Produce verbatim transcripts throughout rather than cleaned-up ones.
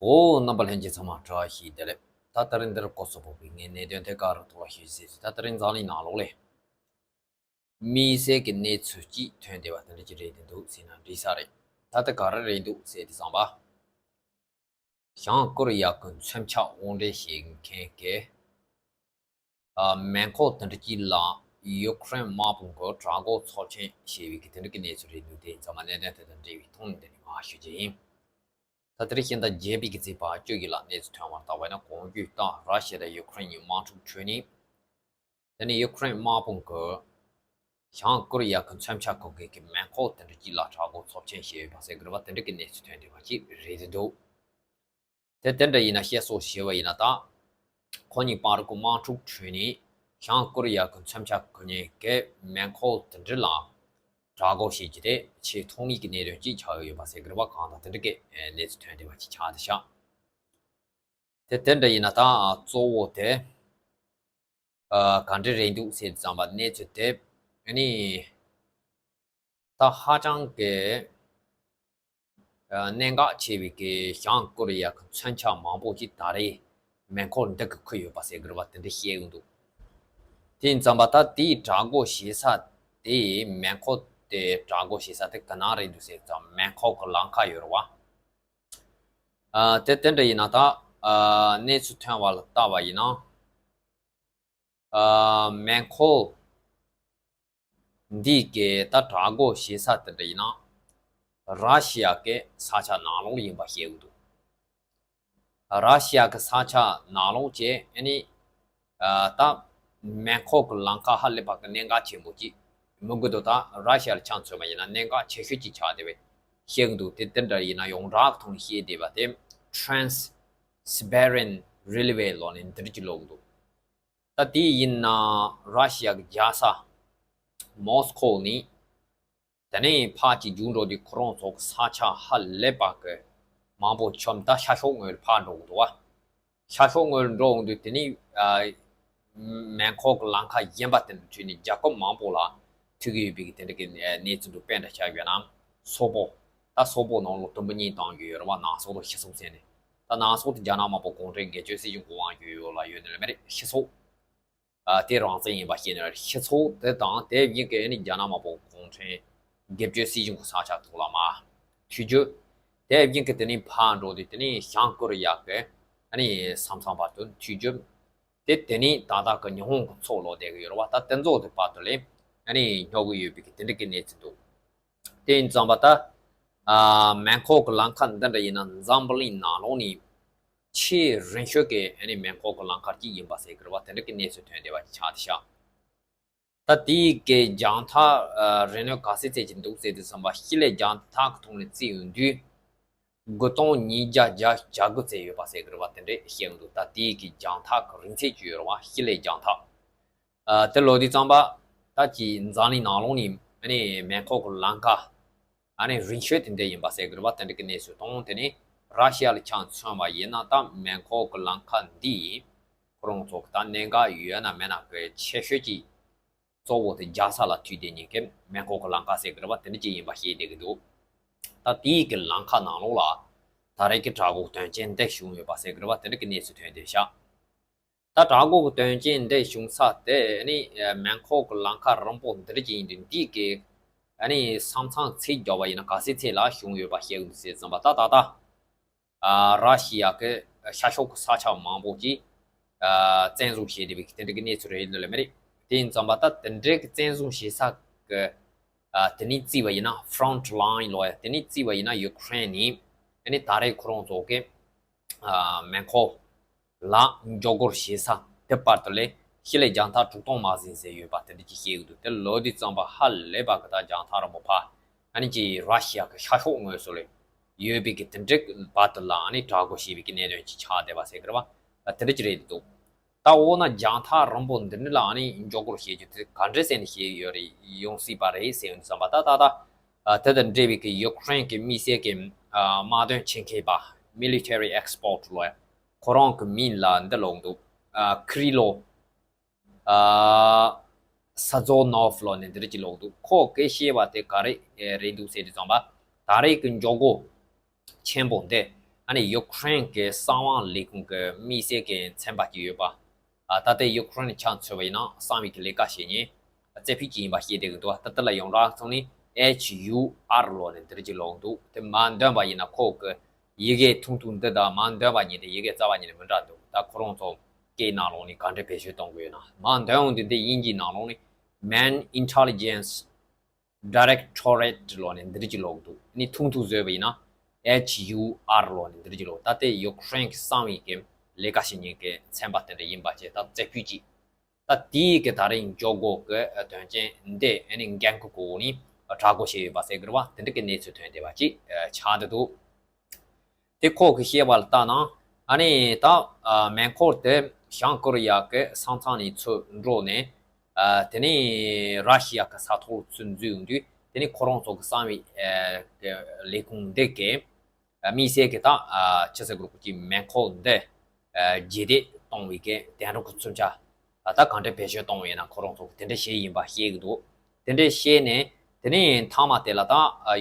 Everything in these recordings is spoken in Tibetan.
འོ། རྣམ་པ་ལྷན་རྒྱས་ཚང་མ་བཀྲ་ཤིས་བདེ་ལེགས། ད་ད་རིང་འདིར་སྐོར་སོགས་ཕོག་པའི་ངའི་གནད་དོན་དེ་ག་རུ་ཐོག་ལ་ཞུ་ཟེར་ཚེ། ད་ད་རིང་འཛམ་གླིང་ནང་ལོགས་ལས་དམིགས་བསལ་གྱི་གནས་ཚུལ་གཅིག་ཐོན་བསྡད་པ་དེ་འདྲ་ཅིག་རེད་འདུག་ཟེར་ན་འགྲིག་ས་རེད། ད་ལྟ་ག་རེ་རེད་འདུག་ཟེར་དུས་ཙམ་པ། བྱང་ཀོ་རི་ཡ་གི་མཚོན་ཆ་དབོར་འདྲེན་བྱེད་མཁན་གྱི་ཨ་མེ་འཁོར་དེ་འདྲ་གཅིག་ལ་ཡུ་ཀེ་རེན་དམག་དཔུང་གིས་དྲག་རྒོལ་ཚབས་ཆེན་བྱས་པའི་གི་དེ་འདྲ་གི་གནས་ཚུལ་རེད་འདུག་དེ་ཡིན་ཙང་མ་གནད་དོན་དེ་དང་འབྲེལ་བའི་ཐོག་ནས་འདི་ནས་མར་ཞུ་རྒྱུ་ཡིན། ད་དེ་རིང་ཤིང་རྟ་བརྒྱད་པའི་གི་ཚེས་པ་བཅུ་བཞི་ལ་གནས་ཚུལ་ཐོན་པར་བལྟས་པ་ཡིན་ན། གོང་བརྗོད་ལྟར་ར་ཤི་ཡ་དང་ཡུ་ཀེ་རེན་གཉིས་དམག་འཁྲུག་ཁྲོད་ནས། དེ་ནས་ཡུ་ཀེ་རེན་དམག་དཔུང་གིས་བྱང་ཀོ་རི་ཡ་གི་མཚོན་ཆ་གོ་མཁན་གྱི་མེ་འཁོར་དེ་འདྲ་གཅིག་ལ་དྲག་རྒོལ་ཚབས་ཆེན་བྱས་ཡོད་པ་ཟེར་གྱི་རེད་པ། དེ་འདྲ་གི་གནས་ཚུལ་ཐོན་བསྡད་པ་ཅིག་རེད་འདུག་དེ་དེ་འདྲ་ཡིན་ན་བཤད་སྲོལ་ཞུས་པ་ཡིན་ན། ད་ཁོ་གཉིས་བར་གྱི་དམག་འཁྲུག་ཁྲོད་ནས་བྱང་ཀོ་རི་ཡ་གི་མཚོན་ཆ་གོ་མཁན་གྱི་མེ་འཁོར་དེ་འདྲ་ལ་དྲག་རྒོལ་བྱེད་རྒྱུ་དེ་ཆེས་ཐོག་མའི་གི་གནད་དོན་གཅིག་ཆགས་ཡོད་པ་ཟེར་གྱི་རེད་པ། གང་ལྟར་དེ་འདྲ་གི་གནས་ཚུལ་ཐོན་བསྡད་པ་ཅིག་ཆགས་བསྡད་ཤག་དེ་དེ་འདྲ་ཡིན་ན་ད་གཙོ་བོ་དེ་ཨ་ག་འདྲ་རེད་འདུག་ཟེར་དུས་ཙམ་པ། གནས་ཚུལ་དེ་ཨ་ནི་ད་ཧ་ཅང་གི་ཨ་གནད་འགག་ཆེ་བའི་གི་བྱང་ཀོ་རི་ཡ་གི་མཚོན་ཆ་མང་པོ་ཅིག་ད་རེས་མེ་འཁོར་འདི་གིས་ཁུར་ཡོད་པ་ཟེར་གྱི་རེད་པ། དེ་འདྲ་བཤད་ཀྱི་འདུག་དེ་ཡིན་ཙམ་པ་ད་དེའི་དྲག་རྒོལ་བྱེད་ས་དེ། མེ་འཁོར་དེ་དྲག་རྒོལ་བྱེད་ས་དེ་ག་ན་རེད་འདུག་ཟེར་དུས་ཙམ། མེ་འཁོར་གྱི་ལམ་ཁ་ཡོད་རེད་པ། ཨ་དེ་དེ་འདྲ་ཡིན་ན་ད་ཨ་གནས་ཚུལ་ཐོན་པ་ལ་བལྟས་པ་ཡིན་ན། ཨ་མེ་འཁོར་འདི་གི་ད་དྲག་རྒོལ་བྱེད་ས་དེ་འདྲ་ཡིན་ན་ར་ཤི་ཡ་གི་ས་ཆ་ནང་ལོགས་ཡིན་པ་བཤད་ཀྱི་འདུག་ར་ཤི་ཡ་གི་ས་ཆ་ནང་ལོགས་བྱས་ཨ་ནི་ཨ་ད་མེ་འཁོར་གྱི་ལམ་ཁ་ཧ་ལས་པ་གི་གནད་འགག་ཆེན་པོ་ཅིག་མི་དགོས་དོ། ད་ར་ཤི་ཡ་ལ་ཆ་མཚོན་པ་ཡིན་ན་གནད་འགག་ཆེ་ཤོས་ཅིག་ཆགས་བསྡད་པའི་བཤད་ཀྱི་འདུག་དེ་དེ་འདྲ་ཡིན་ན་ཡོངས་གྲགས་ཀྱི་ཐོག་ནས་བཤད་བསྡད་པ་དེ་Trans Siberian Railway ལབ་ནས་འདི་འདྲ་ཅིག་ལབ་ཀྱི་འདུག་ད་དེ་ཡིན་ན་ར་ཤི་ཡ་གི་རྒྱལ་ས་མོ་སི་ཁོ་ནས། དེ་ནས་ཕར་ཅིག་རྒྱུགས་འགྲོ་དུས་ཁོ་རང་ཚོ་གི་ས་ཆ་ཧ་ལས་པ་གི་མང་པོ་ཆགས། ད་ཤར་ཕྱོགས་ངོས་ལ་ཕར་འགྲོ་གི་འདུག་པ། ཤར་ཕྱོགས་ངོས་ལ་འགྲོ་འོང་དུས་དེ་ནས་ཨ་མེ་འཁོར་གྱི་ལམ་ཁ་གཞན་པ་དེ་འདྲ་ཁྲིད་ནས་རྒྱལ་ཁབ་མང་པོ་ལ་མཐུད་ཀྱི་ཡོད་པའི་གི་དེ་འདྲ་གི་གནས་ཚུལ་འདུག་དཔེར་ན་ཆ་བཞག་ན་སོག་པོ། ད་སོག་པོ་ནང་ལོགས་དུམ་བུ་གཉིས་བཏང་གི་ཡོད་རེད་པ། ནང་སོག་དང་ཕྱི་སོག་ཟེར་ནས། ད་ནང་སོག་དེ་རྒྱ་ནག་དམར་པོ་གུང་ཁྲན་སྒེར་གཅོད་སྲིད་གཞུང་གི་དབང་སྒྱུར་ཡོད་ལ་ཡོད་ནི་ལ་མེད་རེད། ཕྱི་སོག་ཨ་དེ་རང་བཙན་ཡིན་པ་ཤེས་ནས་ཕྱི་སོག་དེ་དང་དེ་བཞིན་གྱི་ཨ་ནི་རྒྱ་ནག་དམར་པོ་གུང་ཁྲན་སྒེར་གཅོད་སྲིད་གཞུང་གི་ས་ཆ་ཐོག་ལ་མར་མཐུད་རྒྱུ། དེ་བཞིན་གྱི་དེ་ནས་ཕར་འགྲོ་དུས་དེ་ནས་བྱང་ཀོ་རི་ཡ་གི་ཨ་ནི་ས་མཚམས་བར་དུ་མཐུད་རྒྱུ། དེ་དེ་ནས་ད་ལྟ་གི་ཉི་ཧོང་གི་མཚོ་ལོག་བསྡད་ཀྱི་ཡོད་རེད་པ། ད་དེ་ཚོ་དེ་བར་དུ་ལས་ཨ་ནི་སྙོབ་ཀྱི་ཡོད་པའི་གི་དེ་འདྲ་གི་གནས་ཚུལ་འདུག་དེ་ཡིན་ཙང་པ་ད་ཨ་མེ་འཁོར་གྱི་ལམ་ཁ་འདི་འདྲ་ཡིན་ན་འཛམ་བུ་གླིང་ནང་ལོགས་ནས་ཆེས་རིང་ཤོས་ཀྱི་ཨ་ནི་མེ་འཁོར་གྱི་ལམ་ཁ་གཅིག་ཡིན་པ་ཟེར་གྱི་རེད་པ། དེ་འདྲ་གི་གནས་ཚུལ་ཐོན་བསྡད་པ་ཆགས་བསྡད་ཤག་ད་དེའི་གི་རྒྱང་ཐག་ཨ་རིང་ལོས་ག་ཚོད་ཚད་ཅིག་འདུག་ཟེར་དུས་ཙམ་པ། སྤྱི་ལེ་རྒྱང་ཐག་གི་ཐོག་ནས་བརྩིས་ཡོང་དུས་དགུ་སྟོང་ཉིས་བརྒྱ་བརྒྱད་ཅུ་གྱ་དགུ་ཙམ་ཡོད་པ་ཟེར་གྱི་རེད་པ། དེ་འདྲ་བཤད་ཀྱི་འདུག་ད་དེའི་གི་རྒྱང་ཐག་གི་རིང་ཚད་ཅིག་ཡོད་རེད་པ། སྤྱི་ལེ་རྒྱང་ཐག་ཨ་དེ་ལབ་དུས་ཙམ་པ། ད་ཅིག་འཛམ་གླིང་ནང་ལོགས་ནས་ཨ་ནི་མེ་འཁོར་གྱི་ལམ་ཁ་ཨ་ནི་རིང་ཤོས་དེ་འདྲ་ཡིན་པ་ཟེར་གྱི་རེད་པ། དེ་འདྲ་གི་གནས་ཚུལ་དང་། དེ་ནས་ར་ཤི་ཡ་ལ་ཆ་མཚོན་པ་ཡིན་ན་ད་མེ་འཁོར་གྱི་ལམ་ཁ་འདི་ཁོ་རང་ཚོ་གི་ད་གནད་འགག་ཡོད་ན་མེད་ན་གི་ཆེ་ཤོས་ཀྱི་གཙོ་བོ་དེ་རྒྱལ་ས་ལ་མཐུད་བསྡད་མཁན་གྱི་མེ་འཁོར་གྱི་ལམ་ཁ་ཟེར་གྱི་རེད་པ། དེ་འདྲ་ཅིག་ཡིན་པ་བཤད་བསྡད་ཀྱི་འདུག་ད་དེའི་གི་ལམ་ཁ་ནང་ལོགས་ལ་ད་རེས་ཀྱི་དྲག་རྒོལ་དོན་རྐྱེན་འདི་བྱུང་ཡོད་པ་ཟེར་གྱི་རེད་པ། དེ་འདྲ་གི་གནས་ཚུལ་ཐོན་བསྡད་ཤག་ད་དྲག་རྒོལ་གྱི་དོན་རྐྱེན་འདི་བྱུང་ས་དེ་ནི་མེ་འཁོར་གྱི་ལམ་ཁ་རིང་པོ་འདི་འདྲ་ཅིག་ཡིན་དུས། འདི་གི་ཨ་ནི་ས་མཚམས་ཚད་བརྒྱབ་པ་ཡིན་ན་ག་ཚོད་ཚད་ལ་བྱུང་ཡོད་པ་བཤད་ཀྱི་འདུག་ཟེར་ཙམ་པ། ད་ད་ལྟ་ཨ་ར་ཤི་ཡ་གི་ཤར་ཕྱོགས་ཀྱི་ས་ཆ་མང་པོ་ཅིག་ཨ་བཙན་བཟུང་བྱས་བསྡད་པའི་དེ་འདྲ་གི་གནས་ཚུལ་རེད་འདུག་ལ་མ་རེད། དེ་ཡིན་ཙམ་པ་ད་དེ་འདྲའི་གི་བཙན་བཟུང་བྱེད་ས་གི་ཨ་དེ་ནས་བརྩིས་པ་ཡིན་ན་ཕྲོན་ཊི་ལའིན་ལབ་ཡ། དེ་ནས་བརྩིས་པ་ཡིན་ན་ཡུ་ཀེ་རེན་ནི་ཨ་ནི་ད་རེས་ཁོ་རང་ཚོ་གི་ཨ་མེ་འཁོར་ལ་འཇབ་རྒོལ་བྱེད་ས་དེ་བར་དུ་ལས་སྤྱི་ལེ་རྒྱང་ཐག་དྲུག་སྟོང་མ་ཟིན་ཟེར་ཡོད་པ་དེ་འདྲ་ཅིག་བཤད་ཀྱི་འདུག་དེ་ལབ་དུས་ཙམ་པ་ཧ་ལས་པ་གི་ད་རྒྱང་ཐག་རིང་པོ་ཕར་ཨ་ནི་ཅིག་ར་ཤི་ཡ་གི་ཤར་ཕྱོགས་ངོས་སུ་ལ་ཡོད་པའི་གི་དེ་འདྲའི་བར་དུ་ལ་ཨ་ནི་དྲག་རྒོལ་བྱས་པའི་གི་གནད་དོན་ཅིག་ཆགས་བསྡད་པ་ཟེར་གི་རེད་པ། དེ་འདྲ་ཅིག་རེད་འདུག་ད་འོ་ན་རྒྱང་ཐག་རིང་པོ་འདི་འདྲ་ལ་ཨ་ནི་འཇབ་རྒོལ་བྱེད་རྒྱུ་དེ་ག་འདྲ་ཟེར་ནས་བཤད་ཡོད་རེད། ཡོང་སྲིད་པ་རེད་ཟེར་ཡོང་དུས་ཙམ་པ། ད་ད་ད་ཨ་དེ་དང་འབྲེལ་བའི་གི་ཡུ་ཀེ་རེན་གྱི་དམིགས་བསལ་གྱི་ཨ་དམག་དོན་ཆེད་མཁས་པ། མི་ལི་ཊེ་རི་ཨེག་སི་པར་ཊི་ལབ་ཡ། ཁོ་རང་གི་མིང་ལ་འདི་ལབ་འདུག་ཨ་ཁི་རི་ལོ་ཨ་ས་ཛོ་ནོབ་ལབ་ནས་འདི་འདྲ་ཅིག་ལབ་འདུག་ཁོ་གིས་བཤད་པ་དེ་ག་རེ་རེད་འདུག་ཟེར་དུས་ཙམ་པ། ད་རེས་ཀྱི་འཇབ་རྒོལ་ཆེན་པོ་འདི་ ཨ་ནི་ཡུ་ཀེ་རེན་གྱི་གསང་བའི་ལས་ཁུངས་ཀྱི་དམིགས་བསལ་གྱི་ཚན་པ་ཅིག་ཡོད་པ། ཨ་ད་ལྟའི་ཡུ་ཀེ་རེན་ཆ་མཚོན་པ་ཡིན་ན་གསང་བའི་གི་ལས་ཀ་བྱེད་མཁན་རྩེ་ཕུད་ཅིག་ཡིན་པ་ཤེས་བསྡད་ཀྱི་འདུག་ད་ལྟ་ལ་ཡོངས་གྲགས་ཚོ་ནི་ཨེཆ་ཡུ་ཨར་ལོ་ནས་འདིར་གྱི་ལོག་འདུག་དེ་མ་འདོན་པ་ཡིན་ན་ཁོ་གི་ཡི་གེ་ཐུང་ཐུང་འདི་དང་མ་འདོན་པ་གཉིས་དེ་ཡི་གེ་རྩ་བ་ཉིད་ནས་མི་འདྲ་འདུག་ད་ཁོ་རང་ཚོ་སྐད་ནང་ལོགས་ནས་ག་འདྲ་བེད་སྤྱོད་གཏོང་གི་ཡོད་ན། མ་འདོན་འོང་དུས་འདི་དབྱིན་ཇིའི་ནང་ལོགས་ནས་མན་ཨིན་ཊེ་ལི་ཇེན་སི་ཌི་རེག་ཊོ་རེཊ་ལོ་ནས་འདིར་གྱི་ལོག་འདུག་ནི་ཐུང་ཐུང་བཟོས་པ་ཡིན་ན་ཨེཆ་ཡུ་ཨར་ལོ་ནས་འདིར་གྱི་ལོག་ད་ལྟའི་ཡུ་ཀེ་རེན་གྱི་གསང་བའི་གི་ལས་ཀ་བྱེད་མཁན་གྱི་ཚན་པ་དེ་འདྲ་ཡིན་པ་བཅས་ད་རྩེ་ཕུད་ཅིག་ད་དེའི་གི་ད་རིང་འཇོག་སྒོ་གི་དོན་རྐྱེན་འདི་ཨ་ནི་འགན་ཁུར་གོ་ནི་དྲག་པོ་བྱས་ཡོད་པ་ཟེར་གི་རེད་བ། དེ་འདྲ་གི་གནས་ཚུལ་ཐོན་བསྡད་པ་ཅིག་ཆགས་བསྡད་འདུག་དེ་ཁོ་གི་བཤད་པ་ལ་ལྟ་ན་ཨ་ནི་ད་མེ་འཁོར་དེ་བྱང་ཀོ་རི་ཡ་གི་ས་མཚམས་ནས་ཚུར་འགྲོ་ནས་དེ་ནས་ར་ཤི་ཡ་གི་ས་ཐོག་ཚུར་འཛུལ་ཡོང་དུས་དེ་ནས་ཁོ་རང་ཚོ་གི་གསང་བའི་ལས་ཁུངས་འདི་གི་དམིགས་བསལ་གྱི་ད་ཆི་ཟེར་དགོས་རེད། ཁོ་ཅིག་མེ་འཁོར་འདི་རྗེས་འདེད་གཏོང་བའི་གི་དེང་རབས་ཀྱི་མཚོན་ཆ་ད་གང་འདྲ་བེད་སྤྱོད་གཏོང་བ་ཡིན་ན་ཁོ་རང་ཚོ་གི་དེ་འདྲ་བྱས་ཡིན་པ་ཤེས་ཀྱི་འདུག་དེ་འདྲ་བཤད་ནས་དེ་ནས་མཐའ་མ་དེ་ལ་ད་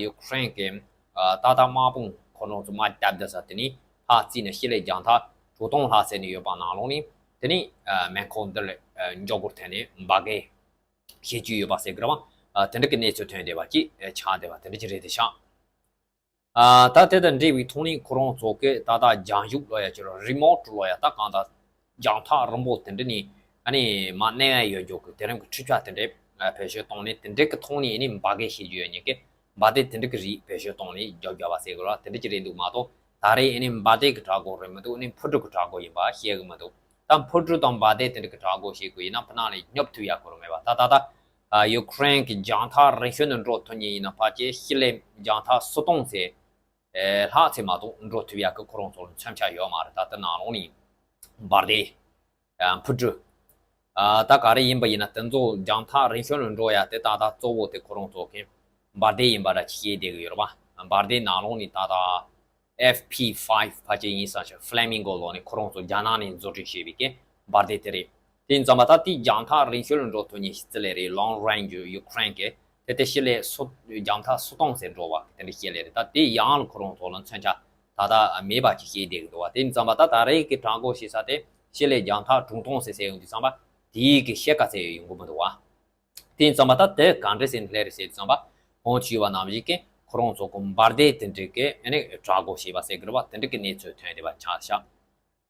ཡུ་ཀེ་རེན་གྱི་ད་ལྟ་དམག་དཔུང་ཁོ་རང་ཚོ་དམག་རྒྱབ་བསྡད་ས་དེ་ནས་ཕར་བརྩིས་ནས་ཞི་ལི་རྒྱང་ཐག་དྲུག་སྟོང་ལྷག་ཟེར་ནས་ཡོད་པ་ནང་ལོགས་ནས་དེ་ནས་མེ་འཁོར་འདི་ལ་མགྱོགས་པོར་ཐོན་ནས་འབར་གས་བྱེད་ཀྱི་ཡོད་པ་ཟེར་གི་རེད་བ། དེ་འདྲ་གི་གནས་ཚུལ་ཐོན་བསྡད་པ་ཅིག་ཆགས་བསྡད་པ་དེ་འདྲ་ཅིག་རེད་དེ་ཤག་ཨ་ད་དེ་དང་འབྲེལ་བའི་ཐོག་ནས་ཁོ་རང་ཚོ་གི་ད་ལྟ་རྒྱང་བཞུགས་ལོ་ཡ་ཅིག་རི་མོ་ཊི་ལོ་ཡ་ད་གང་ལྟར་རྒྱང་ཐག་རིང་པོ་དེ་འདྲ་ནས་ཨ་ནི་མར་གནས་ཡ་ཡོད་རྒྱུ་གི་དེ་རིང་གི་འཕྲུལ་ཆས་དེ་འདྲ་བེད་སྤྱོད་བཏང་ནས་དེ་འདྲ་གི་ཐོག་ནས་ཨ་ནི་འབར་གས་བྱེད་རྒྱུ་ཡོད་མཁན་གི་འབར་མདེལ་དེ་འདྲ་གི་རིགས་བེད་སྤྱོད་བཏང་ནས་རྒྱབ་རྒྱབ་པ་ཟེར་དགོས་ར་དེ་འདྲ་ཅིག་རེད་འདུག་མ་གཏོགས་ད་རེས་ཨ་ནི་འབར་མདེལ་གི་དྲག་པོ་རེད་མི་འདུག་ཨ་ནི་འཕུར་གྲུ་གི་དྲག་པོ་ཡིན་པ་ཤེས་གི་མི་འདུག་ད་འཕུར་གྲུ་དང་འབར་མདེལ་དེ་འདྲ་གི་དྲག་པོ་བྱེད་དགོས་ཡིན་ན་ཕ་ནང་ནས་སྙོབ་ཐུབ་ཡ་ཁོ་རང་མེད་པ། ད་ད་ད་ཡུ་ཀེ་རེན་གྱི་རྒྱང་ཐག་རིང་ཤོས་ནས་འགྲོ་ཐུབ་མཁན་ཡིན་ན་ཕལ་ཆེར་ཞི་ལི་རྒྱང་ཐག་སུམ་སྟོང་ཙམ་ལྷག་ཙམ་མ་གཏོགས་འགྲོ་ཐུབ་ཡག་གི་ཁོ་རང་ཚོ་ལ་མཚོན་ཆ་ཡོད་མ་རེད། ད་ལྟ་ནང་ལོགས་ནས་འབར་མདེལ། ཨ། འཕུར་གྲུ། ཨ། ད་ག་རེ་ཡིན་པ་ཡིན་ན་དེ་ཚོ་རྒྱང་ཐག་རིང་ཤོས་ནས་འགྲོ་ཡ་དེ་ཏག་ཏག་གཙོ་བོ་དེ་ཁོ་རང་ཚོ་གི་འབར་མདེལ་ཡིན་པ་འདྲ་ཅིག་བཤད་བསྡད་གི་ཡོད་རེད་པ། འབར་མདེལ་ནང་ལོགས་ནས་ཏག་ཏག་ཨེཕ་ཕི་ཕའིབ་ཕལ་ཆེར་ཡིན་ས་ཆ་ཧྥི་ལེ་མིང་གོ་ལོ་ནས་ཁོ་རང་ཚོ་རྒྱ་ནག་ནས་བཟོ་སྐྲུན་བྱས་པའི་གི་འབར་མདེལ་དེ་རེད། དེ་ཡིན་ཙང་མ་ད་དེའི་རྒྱང་ཐག་རིང་ཤོས་ལ་འགྲོ་ཐུབ་མཁན་ཞིག་ཅི་ལས་རེད། ལོང་རེན་ཇི་ཡུ་ཀེ་རེན་གི་དེ་དེ་ཞི་ལི་སུ་རྒྱང་ཐག་སུམ་སྟོང་ཙམ་འགྲོ་བ་དེ་འདྲ་ཞིག་ལས་རེད། ད་དེ་ཡང་ལ་ཁོ་རང་ཚོ་ལ་མཚོན་ཆ་ད་ལྟ་མེད་པ་ཅིག་བཤད་བསྡད་ཀྱི་འདུག་བ། དེ་ཡིན་ཙང་མ་ད་ད་རེས་ཀྱི་དྲག་པོ་བྱེད་ས་དེ་ཞི་ལི་རྒྱང་ཐག་དྲུག་སྟོང་ཙམ་ཟེར་ཡོང་དུས་ཙང་མ་དེའི་གི་ཕྱེད་ཀ་ཙམ་ཡོང་གི་མི་འདུག་བ། དེ་ཡིན་ཙང་མ་ད་དེ་ག་འདྲ་ཟེར་ནས་སླེབས་རེད་ཟེར་དུས་ཙང་མ་གོང་དུ་ཞུས་པ་ནང་བཞིན་གི་ཁོ་རང་ཚོ་གི་འབར་མདེལ་དེ་འདྲ་གི་ཨ་ནི་དྲག་པོ་བྱས་པ་ཟེར་གི་རེད་བ། དེ་འདྲ་གི་གནས་ཚུལ་ཐོན་བསྡད་པ་ཆགས་ཤག་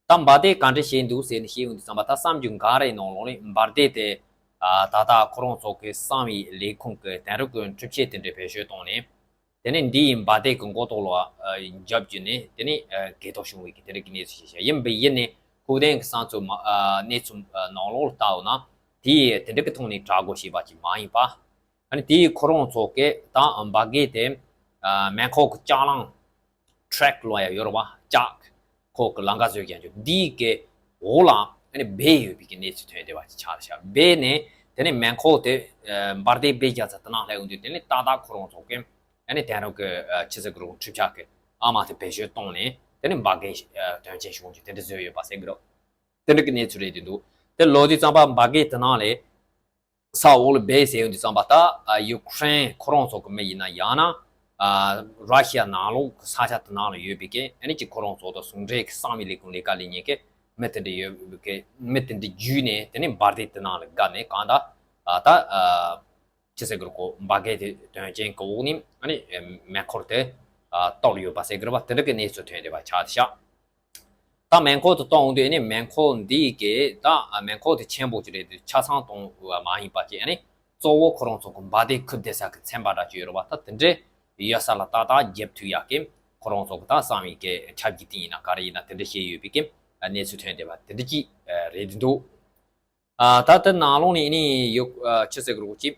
ད་འབར་མདེལ་ག་འདྲ་བྱས་འདུག་ཟེར་ནས་བཤད་ཡོང་དུས་ཙམ་པ་ད་གསར་འགྱུར་འགའ་རེའི་ནང་ལོགས་ནས་འབར་མདེལ་དེ་ཨ་ད་ལྟ་ཁོ་རང་ཚོ་གི་གསང་བའི་ལས་ཁུངས་ཀྱི་དེང་རབས་ཀྱི་འཕྲུལ་ཆས་དེ་འདྲ་བེད་སྤྱོད་བཏང་ནས་དེ་ནས་འདི་ཡི་འབར་མདེལ་གྱི་མགོ་ཐོག་ལ་ཨ་འཇབ་རྒྱུ་ནས་དེ་ནས་ཨ་འགས་གཏོར་བྱུང་བའི་གི་དེ་འདྲ་གི་གནས་ཚུལ་ཞིག་བཤད། ཡིན་པས་ཡིན་ནས་ཁུག་ལྡན་གྱི་གསང་ཚུལ་མ་ཨ་གནས་ཚུལ་ཨ་ནང་ལོགས་ལ་ལྟ་འོང་ན་དེ་ཡི་དེ་འདྲ་གི་ཐོག་ནས་དྲག་པོ་བྱས་པ་ཅིག་མ་ཡིན་པ། ཨ་ནི་དེ་ཡི་ཁོ་རང་ཚོ་གི་ད་འབར་མདེལ་དེ་ཨ་མེ་འཁོར་གྱི་ལྕགས་ལམ་ཊེག་ལོ་ཡ་ཡོད་རེད་བ། ལྕགས་ཁོག་གི་ལམ་ཁ་བཟོས་ཀྱང་ཆོག་འདི་གི་འོག་ལ་ཨ་ནི་སྦས་ཡོད་པའི་གི་གནས་ཚུལ་ཐོན་བསྡད་པ་ཅིག་ཆགས་ཤག་སྦས་ནས་དེ་ནས་མེ་འཁོར་དེ་ཨ་འབར་མདེལ་སྦས་རྒྱག་ས་དེ་ནང་སླེབས་ཡོང་དུས་དེ་ནས་ཏག་ཏག་ཁོ་རང་ཚོ་གི་ཨ་ནི་དེང་རབས་ཀྱི་ཨ་ཆི་ཟེར་གི་རུང་འཕྲུལ་ཆས་ཀྱི་ཨ་མ་དེ་བེད་སྤྱོད་བཏང་ནས་དེ་ནས་འབར་མདེལ་ཨ་དོན་རྐྱེན་བྱུང་རྒྱུ་དེ་འདྲ་བཟོས་ཡོད་པ་ཟེར་གི་རེད། དེ་འདྲ་གི་གནས་ཚུལ་རེད་དེ་འདུག་དེ་ལོག་དུས་ཙམ་པ་འབར་མདེལ་དེ་ནང་ལས། ས་འོག་ལ་སྦས་ཟེར་ཡོང་དུས་ཙམ་པ་ད་ཡུ་ཀེ་རེན་ཁོ་རང་ཚོ་གི་མི་ཡིན་ན་ཡང་ན་ར་ཤི་ཡ་ནང་ལོགས་ཀྱི་ས་ཆ་དེ་ནང་ལ་ཡོད་པའི་གི་ཨ་ནི་ཅིག་ཁོ་རང་ཚོ་དང་ཟུང་འབྲེལ་གྱི་གསང་བའི་ལས་ཁུངས་ལས་ཀ་ལས་མཁན་གྱི་མི་དེ་འདྲ་ཡོད་པའི་གི་མི་དེ་འདྲ་བརྒྱུད་ནས་དེ་ནས་འབར་མདེལ་དེ་ནང་ལ་བརྒལ་ནས་གང་ལྟར་ད་ཅི་ཟེར་དགོས་རེད། ཁོ་འབར་མདེལ་དེ་དོན་རྐྱེན་གྱི་འོག་ནས་ཨ་ནི་མེ་འཁོར་དེ་གཏོར་ཡོད་པ་ཟེར་གི་རེད་པ། དེ་འདྲ་གི་གནས་ཚུལ་ཐོན་བསྡད་པ་ཆགས་ཤག་ད་མེ་འཁོར་དེ་གཏོང་འོང་དུས་ཨ་ནི་མེ་འཁོར་འདི་གི་ད་མེ་འཁོར་དེ་ཆེན་པོ་ཅིག་རེད་དུས་ཆ་ཚང་གཏོང་བ་མ་ཡིན་པ་ཅིག་ཨ་ནི་གཙོ་བོ་ཁོ་རང་ཚོ་གི་འབར་མདེལ་ཁུར་བསྡད་ས་གི་ཚན་པ་འདྲ་ཅིག་ཡོད་རེད་པ། ད་དེ་འདྲའི་ཡོད་ས་ལ་ཏག་ཏག་རྒྱབ་ཐུབ་ཡག་གི་ཁོ་རང་ཚོ་གི་ད་གསང་བའི་གི་ཆབ་ཀྱི་སྟེང་ཡིན་ན་ག་རེ་ཡིན་ན་དེ་འདྲ་བྱས་ཡོད་པའི་གི་གནས་ཚུལ་ཐོན་བསྡད་པ་དེ་འདྲ་ཅིག་རེད་འདུག་ཨ་ད་ལྟ་ནང་ལོགས་ནས་ནི་ཡོད་ཨ་ཆི་ཟེར་གི་རེད་ཅེ།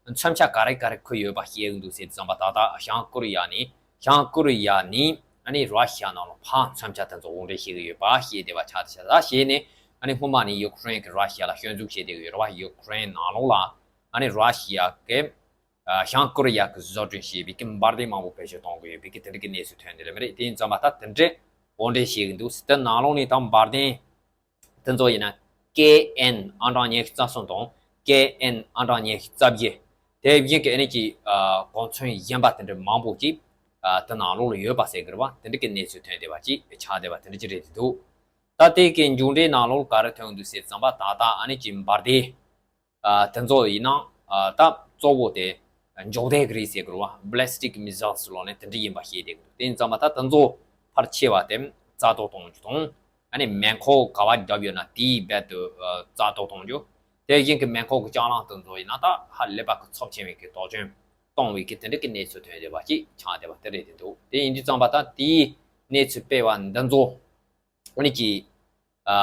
ད་མཚོན་ཆ་ག་རེ་ག་རེ་ཁུར་ཡོད་པ་ཤེས་ཀྱི་འདུག་ཟེར་དུས་ཙམ་པ་ད་ལྟ་བྱང་ཀོ་རི་ཡ་ནས་བྱང་ཀོ་རི་ཡ་ནས་ཨ་ནི་ར་ཤི་ཡ་ནང་ལ་ཕར་མཚོན་ཆ་དེ་ཚོ་དབོར་འདྲེན་བྱེད་ཀྱི་ཡོད་པ་ཤེས་བསྡད་པ་ཆགས་བསྡད་ཤག་ད་བྱས་ནས་ཨ་ནི་སྔོན་མ་ནས་ཡུ་ཀེ་རེན་གྱིས་ར་ཤི་ཡ་ལ་སྐྱོན་འཛུགས་བྱས་བསྡད་ཀྱི་ཡོད་རེད་བ། ཡུ་ཀེ་རེན་ནང་ལོགས་ལ་ཨ་ནི་ར་ཤི་ཡ་གི་ཨ་བྱང་ཀོ་རི་ཡ་གིས་བཟོ་སྐྲུན་བྱས་པའི་གི་འབར་མདེལ་མང་པོ་བེད་སྤྱོད་གཏོང་གི་ཡོད་པའི་གི་དེ་འདྲ་གི་གནས་ཚུལ་ཐོན་བསྡད་ལ་མི་རེད། དེ་ཡིན་ཙམ་པ་ད་དེ་འདྲའི་དབོར་འདྲེན་བྱེད་ཀྱི་འདུག་དེ་ནང་ལོགས་ནས་ད་འབར་མདེལ། དེ་ཚོ་ཡིན་ན་ཀེ་ཨེན་ཨང་གྲངས་ཉི་ཤུ་རྩ་གསུམ་དང་ཀེ་ཨེན་ཨང་གྲངས་ཉི་ཤུ་རྩ་བཞི། དེ་བཞིན་གྱི་ཨ་ནི་ཀྱི་ཨ་གོ་མཚོན་གཞན་པ་དེ་འདྲ་མང་པོ་ཅིག་ ཨ་དེ་ནང་ལོགས་ལ་ཡོད་པ་ཟེར་གི་རེད་བ། དེ་འདྲ་གི་གནས་ཚུལ་ཐོན་བསྡད་པ་ཅིག་ཆགས་བསྡད་པ་དེ་འདྲ་ཅིག་རེད་འདུག་ད་དེ་གི་མཇུག་འབྲས་ནང་ལོགས་ག་རེ་ཐོན་འདུག་ཟེར་ཙམ་པ། ད་ལྟ་ཨ་ནི་ཅིག་འབར་མདེལ་ཨ་དེ་ཚོ་ཡིན་ན་ཨ་ད་གཙོ་བོ་དེ་འཇོག་བསྡད་གི་རེད་ཟེར་གི་རེད་བ། Ballistic Missiles ལོག་ནས་དེ་འདྲ་ཡིན་པ་བཤད་བསྡད་གི་འདུག་དེ་ཡིན་ཙམ་པ་ད་དེ་ཚོ་ཕལ་ཆེ་བ་དེ་རྩ་གཏོར་གཏོང་རྒྱུ་དང་། ཨ་ནི་མེ་འཁོར་ག་བ་བརྒྱབ་ཡོད་ན་དེའི་རྦད་དེ་ཨ་རྩ་གཏོར་གཏོང་རྒྱུ། དེ་བཞིན་གྱི་མེ་འཁོར་གྱི་ལྕགས་ལམ་དེ་ཚོ་ཡིན་ན་ད་ཧ་ལས་པ་གི་ཚབས་ཆེན་བའི་གི་དོགས་ཟོན་གཏོང་བའི་གི་དེ་འདྲ་གི་གནས་ཚུལ་ཐོན་བསྡད་པ་ཅིག་ཆགས་བསྡད་པ་དེ་རེད་འདུག་དེ་ཡིན་དུས་ཙམ་པ་ད་དེའི་གནས་ཚུལ་སྤེལ་བ་འདི་ཚོ་ཨ་ནི་ཅིག་ཨ་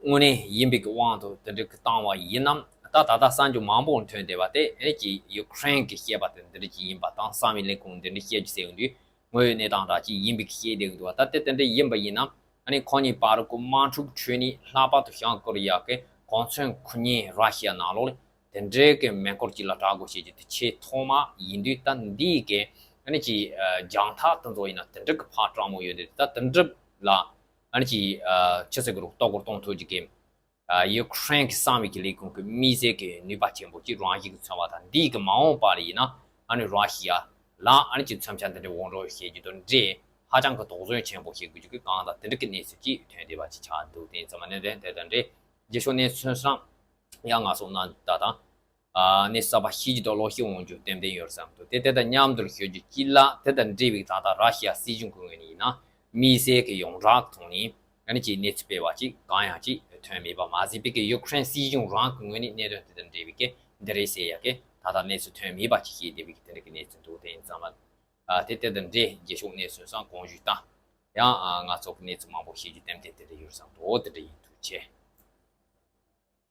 དངོས་གནས་ཡིན་པའི་གི་དབང་དུ་དེ་འདྲ་གི་བཏང་བ་ཡིན་ནམ། ད་ད་ལྟ་གསར་འགྱུར་མང་པོ་ཐོན་བསྡད་པ་དེ་ཨ་ནི་ཅིག་ཡུ་ཀེ་རེན་གྱིས་བཤད་པ་དེ་འདི་འདྲ་ཅིག་ཡིན་པ་དང་། གསང་བའི་ལས་ཁུངས་འདི་འདྲ་བཤད་རྒྱུ་ཟེར་ཡོང་དུས་དངོས་ཡོད་གནས་སྟངས་འདྲ་ཅིག་ཡིན་པའི་གི་བཤད་བསྡད་ཀྱི་འདུག་བ། ད་དེ་དེ་འདྲ་ཡིན་པ་ཡིན་ན་ཨ་ནི་ཁོ་གཉིས་བར་གྱི་དམག་འཁྲུག་འཕྲོས་ནས་ལྷག་པར་དུ་བྱང་ཀོ་རི་ཡ་གི་གོ་མཚོན་ཁུར་མཁན་ར་ཤི་ཡ་ནང་ལོགས་ལ་དེ་འདྲའི་གི་མེ་འཁོར་གཅིག་ལ་གྲགས་དགོས་བྱེད་རྒྱུ་དེ་ཆེས་ཐོག་མ་ཡིན་དུས། ད་འདིའི་གི་ཨ་ནི་ཅིག་ཨ་རྒྱང་ཐག་དེ་ཚོ་ཡིན་ན་དེ་འདྲ་གི་ཕར་གྲགས་མོ་ཡོད་དེ། ད་དེ་འདྲ་ལ་ཨ་ནི་ཅིག་ཨ་ཆི་ཟེར་གི་རུ་ལྟ་སྐོར་གཏོང་ཐུབ་རྒྱུ་གི་ཨ་ཡུ་ཀེ་རེན་གྱི་གསང་བའི་གི་ལས་ཁུངས་ཀྱི་དམིགས་བསལ་གྱི་ནུས་པ་ཆེན་པོ་ཅིག་རང་བཞིན་གྱིས་མཚོན་པ་དང་། འདིའི་གི་མ་འོངས་པ་ལ་ཡིན་ན་ཨ་ནི་ར་ཤི་ཡ་ལ་ཨ་ནི་ཅིག་མཚོན་ཆ་འདི་འདྲའི་དབང་འགྲོ་བྱེད་རྒྱུ་དང་འདྲ་ཧ་ཅང་གི་དོགས་ཟོན་ཆེན་པོ་བྱེད་དགོས་རྒྱུ་གི་གང་དང་དེ་འདྲ་གི་གནས་ཚུལ་ཅིག་ཐོན་བསྡད་པ་ཅིག་ཆགས་འདུག་དེ་ཡིན་ཙང་མ་ནས་དེ་དེ་དང་འདྲ་རྗེས་ཕྱོགས་གནས་ཚུལ་སོགས་ཡང་ང་ཚོ་ནང་ད་དང་ཨ་གནས་ཚུལ་གསར་པ་ཤེས་རྒྱུ་དང་ཀློག་ཤེས་འོང་རྒྱུ་ཏན་ཏན་ཡོད་བསམ་འདུག་དེ་དེ་དང་མཉམ་དུ་ཤོད་རྒྱུ་གཅིག་ལ་དེ་དང་འབྲེལ་བའི་ད་ལྟ་ར་ཤི་ཡ་སྲིད་གཞུང་གི་ངོས་ནས་ཡིན་ན་དམིགས་བསལ་གྱི་ཡོངས་གྲགས་ཐོག་ནས་ཨ་ནི་ཅིག་གནས་ཚུལ་སྤེལ་བ་ཅིག་གང་ཡང་ཅིག་ཐོན་མེད་པ་མ་ཟད་པའི་གི་ཡུ་ཀེ་རེན་སྲིད་གཞུང་རང་གི་ངོས་ནས་གནད་དོན་དེ་དང་འབྲེལ་བའི་གི་འདི་རེད་ཟེར་ཡ་གི་ད་ལྟ་གནས་ཚུལ་ཐོན་མེད་པ་ཅིག་ཤེས་བསྡད་པའི་གི་དེ་འདྲ་གི་གནས་ཚུལ་འདུག་དེ་ཡིན་ཙང་མ་ཨ་དེ་དེ་དང་འབྲེལ་རྗེས་ཕྱོགས་གནས་ཚུལ་སོགས་གོང་ཞུས་དང་ཡང་ཨ་ང་ཚོ་གི་གནས་ཚུལ་མང་པོ་ཤེས་རྒྱུ་ཏན་ཏན་དེ་འདྲ་ཡོད་བསམ་འདུག་དེ་འདྲ་ཡིན། ཐུགས་རྗེ་ཆེ།